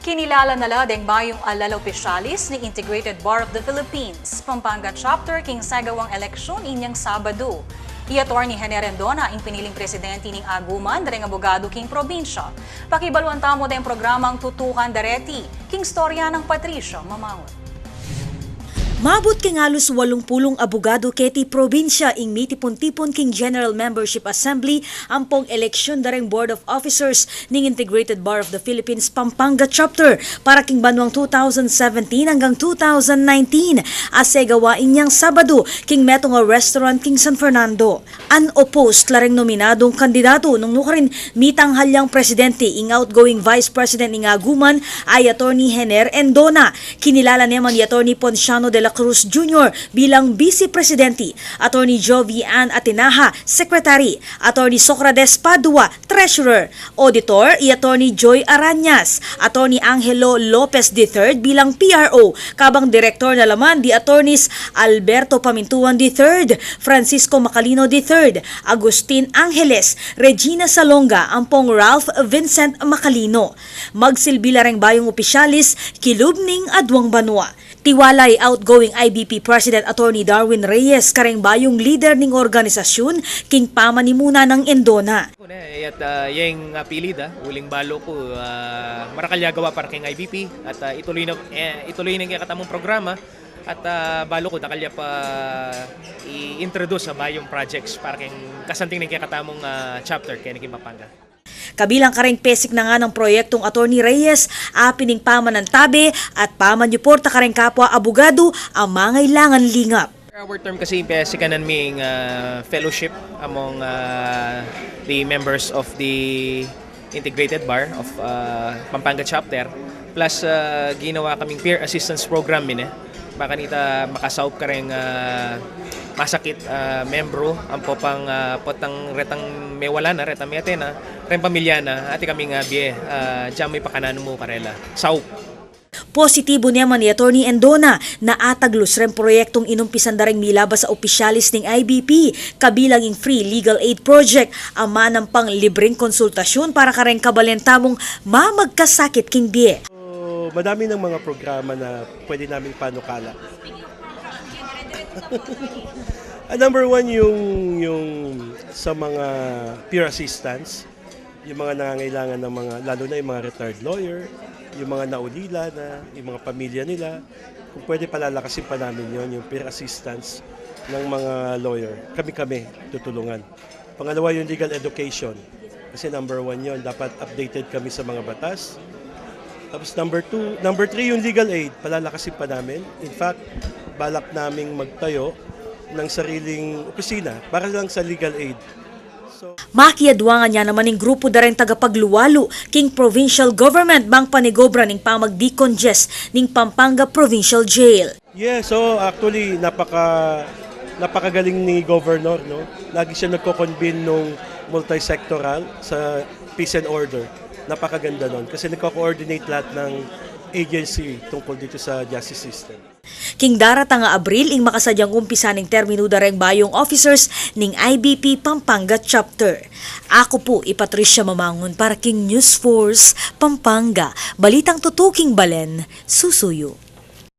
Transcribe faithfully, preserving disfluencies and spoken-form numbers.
Kinilala na la deng bayung alal a opisyalis ning Integrated Bar of the Philippines Pampanga Chapter king segawang eleksyun inyang Sabadu. I Attorney Hener Endona ing piniling presidente ning aguman da reng abogadu king probinsya. Pakibaluan tamu deng programang Tutukan Dareti, king istorya nang Patricia Mamangun. Maabut king alus walung pulung abogadu keti probinsya ing mitipun-tipun king General Membership Assembly ampong eleksyun da reng Board of Officers ning Integrated Bar of the Philippines Pampanga Chapter para king banuang two thousand seventeen anggang two thousand nineteen, a segawa inyang Sabadu king metung a restaurant king San Fernando. Unopposed la reng nominadung kandidatu nung nukarin mitanghal yang presidente ing outgoing vice president ning aguman a i Attorney Hener Endona. Kinilala ne man i Attorney Ponciano de la Cruz Junior bilang vice presidente, Attorney Jovi Ann Atinaja, secretary, Attorney Socrates Padua, treasurer, auditor, i Attorney Joy Arañas, Attorney Angelo Lopez the third bilang P R O, kabang direktor na la man di Attorneys Alberto Pamintuan the third, Francisco Macalino the third, Agustin Angeles, Regina Salonga, ampong Ralph Vincent Macalino. Magsilbi la reng bayung opisyalis kilub ning aduang banua. Tiwala i outgoing I B P President Attorney Darwin Reyes kareng bayung lider ning organisasyun king pamanimuna nang Endona. Ku ne, at, ah, yeng apilida, uling balu ku, ah, marakal ya gawa para keng I B P, at, ah, ituloy na, eh, ituloy na ing kekatamung programa, at, ah, balu ku, dakal ya pa i-introduce a bayung projects para keng kasanting ning kekatamung, ah, chapter keni king Pampanga. Kabilang kareng pesik na nganang proyektung Attorney Reyes, apin ing pamanantabe at pamanyuporta kareng kapwa abogadu a mangailangan lingap. Our term kasi, pesikanan mi ing, ah, fellowship among, ah, the members of the Integrated Bar of, ah, Pampanga Chapter. Plus, ah, ginawa kaming peer assistance program, mi ne. Ba kanita makasaup kareng, ah, masakit, ah, membru, ampo pang, ah, potang retang mewala na, retang mete na, reng pamilya na, atin kaming, ah, bie, ah, dyan mu ipakanan mu karela. Saup. Positibu ne man i Attorney Endona na ataglus reng proyektung inumpisan da reng milabas a opisyalis ning I B P, kabilang ing Free Legal Aid Project, a manam pang libreng konsultasyun para kareng kabalen tamung mamagkasakit king bie. So, madami nang mga programa na pwede naming panukala. Ah, number one, yung, yung sa mga peer assistance, yung mga nangangailangan ng mga, lalo na yung mga retired lawyer, yung mga naulila na, yung mga pamilya nila, kung pwede, palalakasin pa namin yon, yung peer assistance ng mga lawyer. Kami-kami tutulungan. Pangalawa, yung legal education. Kasi number one yon, dapat updated kami sa mga batas. Tapos number two, number three, yung legal aid, palalakasin pa namin. In fact, balak naming magtayo ng sariling opisina para lang sa legal aid. So, makiaduangan ya naman ing grupu da reng tagapagluwalu king provincial government bang panigobra ning pamag-decongest ning Pampanga Provincial Jail. Yes, so actually, napaka, napakagaling ni Governor, no? Lagi siya nagko-convene nung multisectoral sa peace and order. Napakaganda nun kasi nagko-coordinate lahat ng agency tungkol dito sa justice system. King daratang a Abril ing makasadyang umpisa ning terminu da reng bayung officers ning I B P Pampanga Chapter. Aku pu i Patricia Mamangun para king News Force Pampanga. Balitang tutuking balen, susuyu.